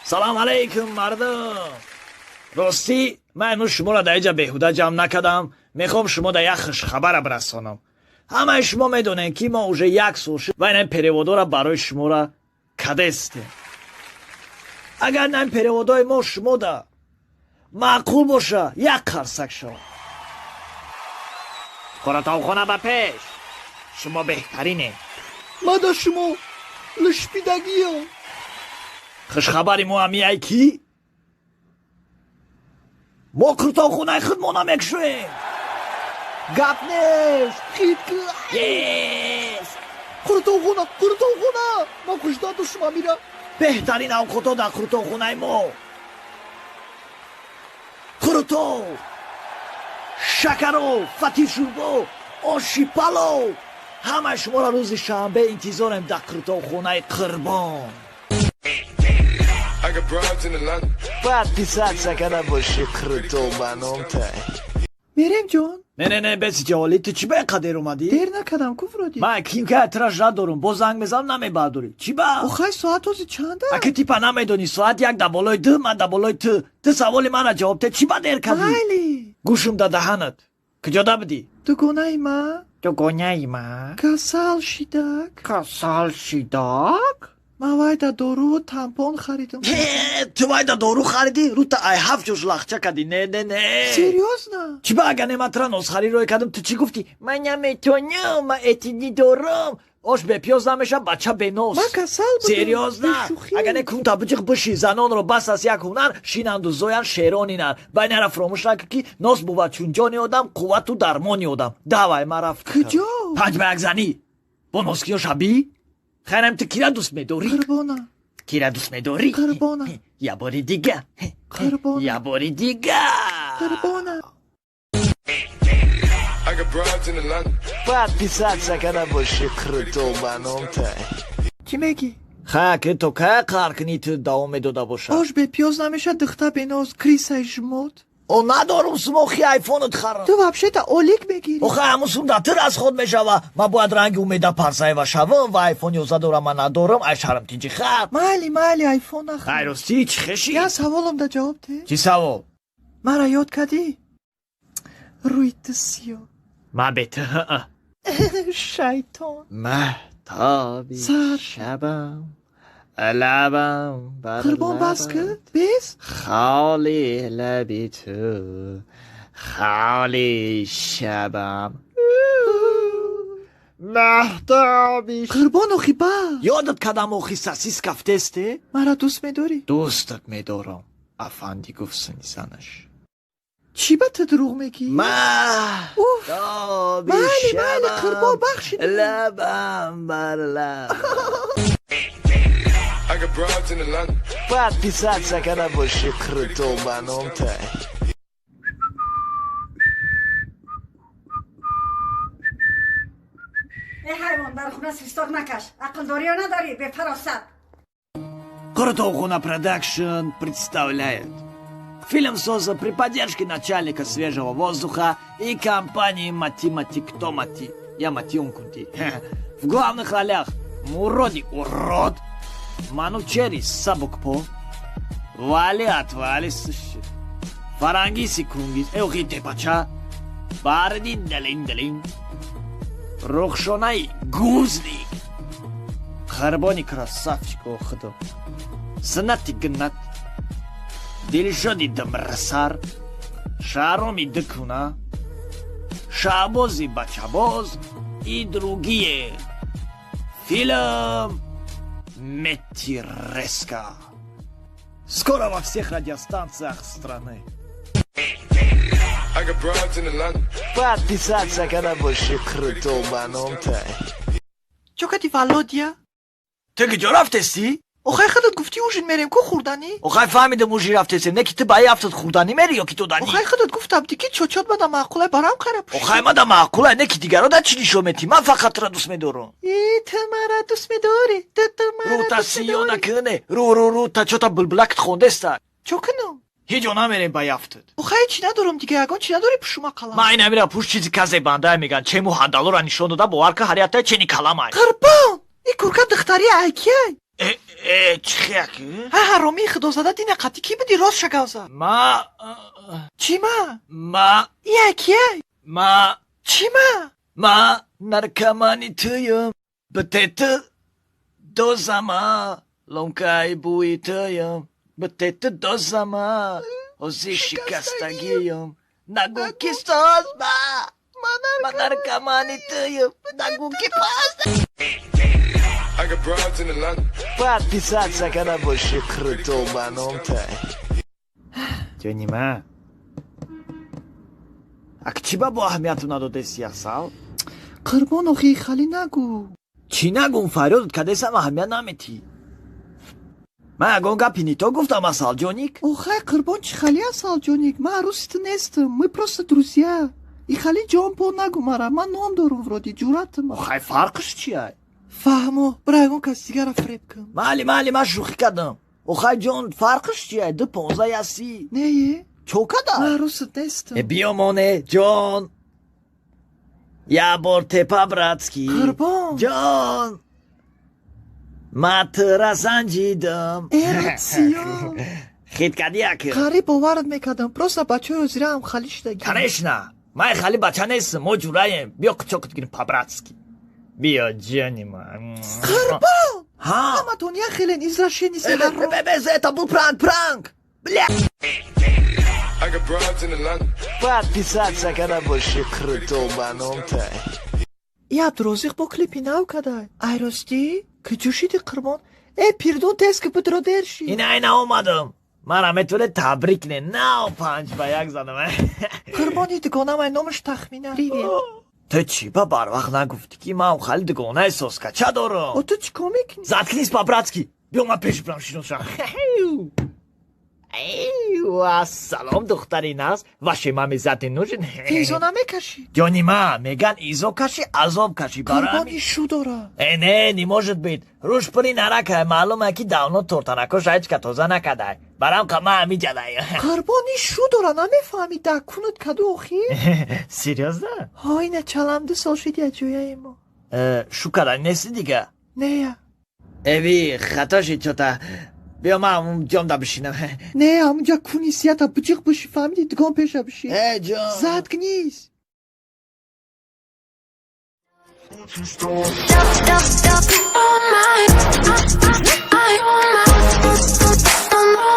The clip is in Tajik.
Салом алейкум, мардум! Ростӣ, ман имрӯз шуморо дар инҷа беҳуда ҷамъ накардам. Мехоҳам шумо дар як хушхабара бирасонам. Ҳамаи шумо медонед, ки мо уже як сол шуд ва ин переводора барои шуморо кадестем. Агар на ин переводои мо шумода маъқул боша, як қарсак шавад. Қурутовхона ба пеш! Шумо беҳтаринед. Мада шумо лишпидагиё. Хушхабари мо ҳамияй, ки мо қурутовхонаи худмона мекушоем. Гап нест, хит. Yes! Қурутовхона, қурутовхона, ман хушдон шума мира. Беҳтарин авқотҳо дар қурутовхонаи мо: қурутов, шакароб, фатиршӯрбо, оши палов. Ҳамаи шуморо рӯзи шанбе интизорем дар қурутовхонаи Қурбон. I got broads in Atlanta. Подписаться када боши, Қурутов ба номтай. Мерем, ҷон. Не, не, не, беси ҷаволи, ту чӣ ба қадер омадӣ? Дер накардам ку вроде. Ман ким ка тираш надорум, боз занг мезанам, намебардорӣ. Чӣ ба? Охай, соат ҳози чанда? Аки типа намедонӣ, соат 1:55, ман да болои ту. Ту саволи мана ҷавоб те, чӣ ба дер кардӣ? Майли. Гӯшум да даҳанат. Куҷода будӣ? Дугонаи ма. Дугонаи ма. Касал шидак. Касал шидак. Ман вайда доруву тампон харидам. Ту вайда дору харидӣ? Рута ай ҳафт ҷош лахча кардӣ. Не, не, не. Серьёзно? Чӣ ба, агар не ман тура носхарӣ рой кардам, ту чӣ гуфтӣ? Ман наметонам, ман этини дорам. Ош бепиёз намеша, бача бенос. Ман касал будам. Серьёзно? Бешӯхӣ. Агар не, кунта биҷиқ биши. Занонро бас аст як ҳунар, шинанду зоян шерони нар. Байнара фуромӯш накун, ки нос бувад чун ҷони одам, қуввату дармони одам. Давай, ман рафт. Куҷо? 12:55 занӣ бо носкиё шабӣ. Хайрам, ту кира дӯст медорӣ? Қурбона. Кира дӯст медорӣ? Қурбона. Я бори дига. Қурбона. Я бори дига. Қурбона. I got broads in Atlanta. Подписаться када боши, Қурутов ба номтай. Чӣ мегӣ? Ха, ки то кай қаҳр кунӣ, ту давом медода бошад. Ош бепиёз намеша, духта беноз, крисаи жмот. О, надорум сумохи айфонат харам. Ту вообще-то олик мегирӣ. Охай, ҳамун сум дар ту расход мешава. Ман бояд ранги Умеда Парсаева шавам ва айфон 11 дорам, ман надорам, ай шарм тинҷи хар. Майли, майли, айфон нахар. Ай, ростӣ, чӣ хеши? Я саволам да ҷавоб те. Чӣ савол? Мара ёд кардӣ? Рӯи ту сиё. Ман бе ту. Шайтон. Маҳтоби Сар. шабам, лабам бар Қурбон, бас лабат. ки бес. Холи лаби ту, холи шабам, маҳтоби. Қурбон, охи ба. Ёдат кадам, охи, сосиска в тесте. Мара дӯст медорӣ? Дӯстат медорам, афанди, гуфт сини занаш. Чӣ ба ту дурӯғ мегӣ? Уф. Маҳтоби Майли, майли, шабам, Қурбон, бахшид. лабам бар лаб. I got broads in Atlanta. Подписаться када боши, Қурутов ба номтай. Э, ҳайвон, дар хона свисток накаш. Ақл дорӣ ё надорӣ, бефаросат? Қурутовхона Продакшн представляет. Фильм создан при поддержке начальника свежего воздуха и компании Матиматик Томати. Я Матион Кунти. В главных ролях Муроди Урод, Манучери Сабукпо, Вали Отвали Фарангиси Кунгис, Эохи Тепача, Бардин Далин Далин, Рухшонай Гузни, Харбони Красавчик Охадо, Сунати Гнат, Дилшоди Дамрасар, Шароми Дкуна, Шабози Бачабоз и другие. Фильм Метиреска. Скоро во всех радиостанциях страны. I got broads in Atlanta. Подписаться када боши, Қурутов ба номтай. Чо кади, Володя? Ту куҷо рафтестӣ? Охай, худат гуфтӣ, ужин мерем ку хӯрданӣ. Охай, фаҳмидам, ужин рафтестем, не ки ту ба ҳафтат хӯрданӣ мери ё ки доданӣ? Охай, худат гуфтам, ки чочот мада маъқулай, барам қара. Охай, мада маъқулай, не ки дигаро да чӣ нишон метӣ? Ман фақат тура дӯст медорам. И ту мара дӯст медорӣ, ту мара Рӯта дӯст сиё медорӣ. накуне, ру ру ру та чота булбулакт хондеста. Чо кунам? Ҳеҷ ҷо намерем ба яфтад. Охай, чӣ надорам дига, ягон чӣ надорӣ, пушума қалам? Ман ин амира пуш, чизи казе бандае меган, чему ҳандалора нишон дода, бовар ка, ҳар якта чени каламай. Қурбон, и курка духтари айкияй? Э, э, чӣ хияки? Ҳа, ҳаромии худозада, дина қатӣ кӣ буди, рост шагавза. Ма. Чӣ ма? Ма. И айкияй? Ма. Чӣ ма? Ма наркомани туюм, бтет дозама, ломкаи бӯи туюм, бтет дозама, ҳозир шикастагиюм, нагӯ ки созма, ма наркомани туюм, нагӯ ки пас. I got broads in Atlanta. Подписаться када боши, круто баномтай. Ҷонима, ак чӣ ба бо аҳамияту надодеси, асал? Қурбон, охи, хали нагӯ. Чӣ нагӯм? Фарёдат кадесам, аҳамият наметӣ. Ман ягон гапи нито гуфтам, асалҷоник? Охай, қурбон, чӣ хали асалҷоник? Ман арӯси ту нестам, мы просто друзья. И хали ҷон по нагӯ мара, ман ном дорум, вроде ҷуръатам. Охай, фарқш чия? Фаҳмо, бира ягон кас дигара фиреб кун. Майли, майли, ман шӯхӣ кардам. Охай, ҷон, фарқш чия? Ду понздаҳ я си. Нее. Чо када? Ман арӯсат нестам. Э, биё моне, ҷон, я бор тепа братский. Қурбон. Ҷон, ма тура санҷидам. Эротсиё. Хит кадияк. Қариб боварат мекардам, просто бачаҳои ҳозираам хали шудагӣ. Конечно, ман хали бача нестам, мо ҷураем. Биё, қучоқат гирем, по-братски, биё, ҷони ман. Қурбон. Ҳа. Ҳаматон як хелен, извращенец. Это был пранк, пранк, бля. I got broads in Atlanta. Подписаться када боши, круто баномтай. И Абдурозиқ бо клипи нав кадай. Ай, ростӣ, куҷо шиди, қурбон? Э, пирдон, тез ки будро, дер шид. Ина, ина омадам. Мара метавонед табрик кунед, нав 5-1 задам. Қурбони, дугонамай, номаш Тахмина. Привет. Ту чӣ ба барвақт нагуфтӣ, ки ман хали дугонаи соскача дорам? О, ту чӣ кор мекунӣ? Заткнись, по-братски, биё, ман пеш бирам, шиносам. Ассалом, духтари нағз, вашей маме зад не нужен? Изо намекашӣ? Ҷони ман, меган, изо каши, азоб каши. Қурбони, шу дора. Э, не, не может быть, рӯш пури наракай, маълума ки давно тортанако шайчка тоза накадай, барам қама ҳами ҷадай. Қурбони, шу дора, намефаҳмӣ, дакунат каду охир. Серьёзно? Ҳо, ина чалам, 2 сол шиди аҷояи мо. Э, шу кадай нести дига? Нея. Эви, хато шид чота, биё, ман ҷомда бишинам. Не, ҳамунҷа куни сията биҷиқ биши, фаҳмиди, дугон пеша биши. Э, ҷон. Заткнись. On my, I, on my, on my,